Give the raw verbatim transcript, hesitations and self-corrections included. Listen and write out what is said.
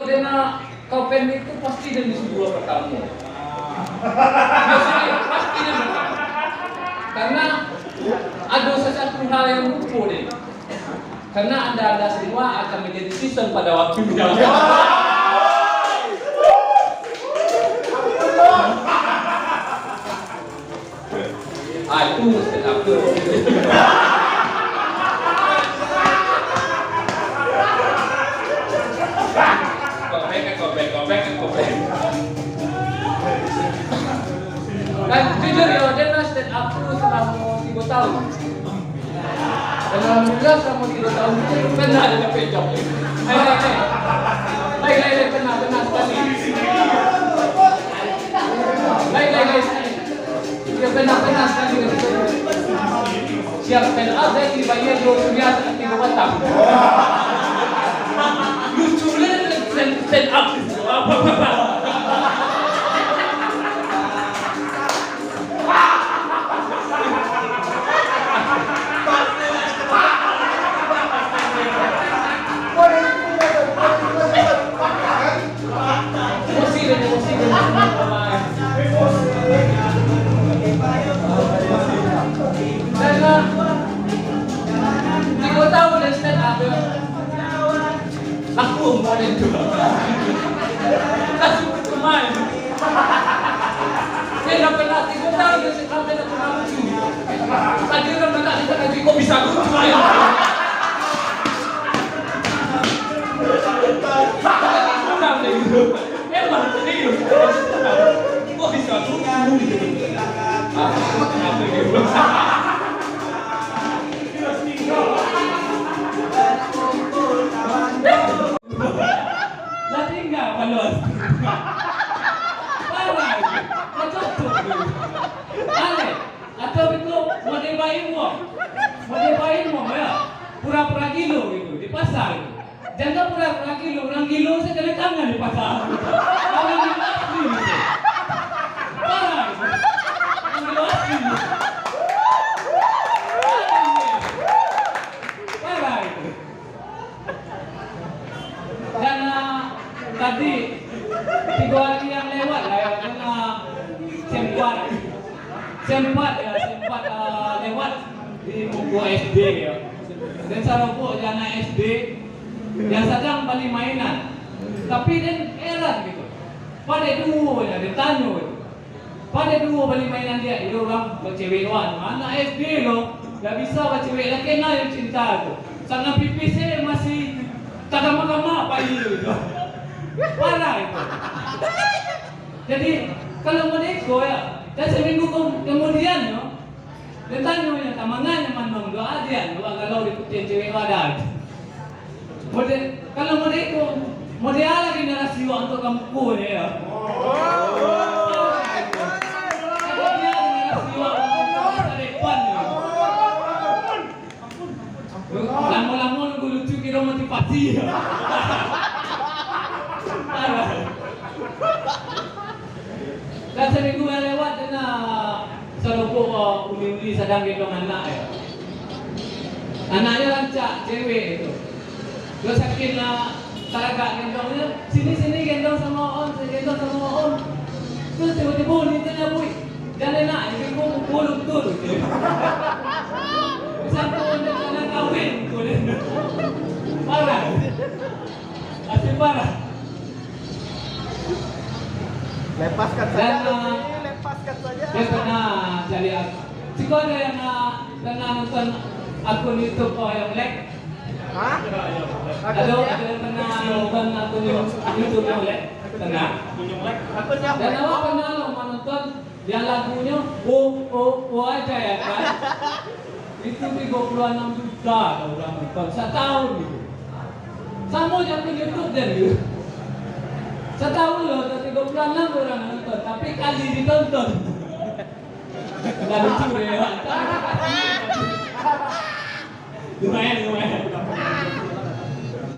Dena kapen itu pasti den disuruah pertamo. Maksudnyo, pasti den pertamo. Karena ado sasuatu hal yang lupo den. Karena anda-anda semua akan menjadi season pada waktunya. Ah, itu stand up tu. Kopek, kopek, kopek, kopek. Dan jujur yo, den lah stand up tu selama tiga tahun. Dan alhamdulillah, selama tiga tahun tu, pernah ada dapet job. Hai, hai, hai. Hai, hai, hai, pernah, pernah sekali. Hai, hai, hai. Dia pernah, pernah sekali. Siap stand up, saya dibayar dua miliar, tiga batang. Lucu lah, stand, stand up. Emosi den, emosi den. Karena tiga tahun dari stand up, laku kemarin tu. Langsung kemarin. Saya dah pernah tiga tahun dari stand up, saya dah pernah lucu. Tadi orang nak minta gaji, kok bisa lucu, ayo. Emang serius. Kok bisa lucu? Ah, kenapa dia? Lah tingga palos. Parah. Lah cocok tu. Alek, atau beko mode bain wong. Mode bain wong, ya. Pura-pura gilo gitu, di pasar gitu. Jangan pura-pura gilo, urang gilo se kanai tangan di pasar. Urang gilo asli gitu. Parah gitu. Urang gilo asli gitu. Parah gitu. Dan, ah, tadi, tigo hari yang lewat lah ya, kan, ah, sempat, sempat ya, sempat, ah, lewat di muko S D ya. Dan sarompok jo anak S D yang sadang bali mainan. Tapi den heran gitu. Padek duo nyo, den tanyo gitu. Padek duo bali mainan liak, iyo urang bacewek wan. Anak S D lo, ndak bisa bacewek, lah kena yo cinta tu. Sangat pipis se masih tagama-gama pai tu. Parah itu. Jadi, kalau model iko ya, dan seminggu ke-, kemudian yo, den tanyo nyo, "Ka manga nyo manuang doa dian, doa galau di putian cewek wadah." Model, kalau model iko, model alah generasi wak untuak ka muko nyo, ya. Kalau dia generasi wak untuak ka masa depan nyo. Lamo-lamo nunggu lucu kiro motivasi. Parah. Dan saminggu yang lewat, kena sarompok, uh, uli-uli sadang gendong anak, ya. Anaknyo rancak, cewek tu. Terus saking, uh, taragak gendongnyo, "Sini, sini, gendong samo om, gendong samo om." Terus tibo-tibo uli tu nyabuik, "Jan enak, ibu muko luntur." Bisa tu nak kawin, muko dia. Parah. Masih parah. Lepaskan saja, Lutfi, lepaskan saja. Dia pernah cari ak-, siko ado yang, ah, pernah nonton akun YouTube ko yang Black? Hah? Ado, ado yang pernah nonton akun You-, YouTube yang Black? Pernah? Akun yang Black? Dan awak pernah lo manonton yang lagunyo, "Oh, oh, oh aja ya kan?" Itu tigo puluah anam juta lah urang nonton satahun gitu. Samo jo akun YouTube den gitu. Satahun lo, tigo puluah anam urang nonton, tapi kali ditonton. Lah lucu deh, ya. Lumayan, lumayan.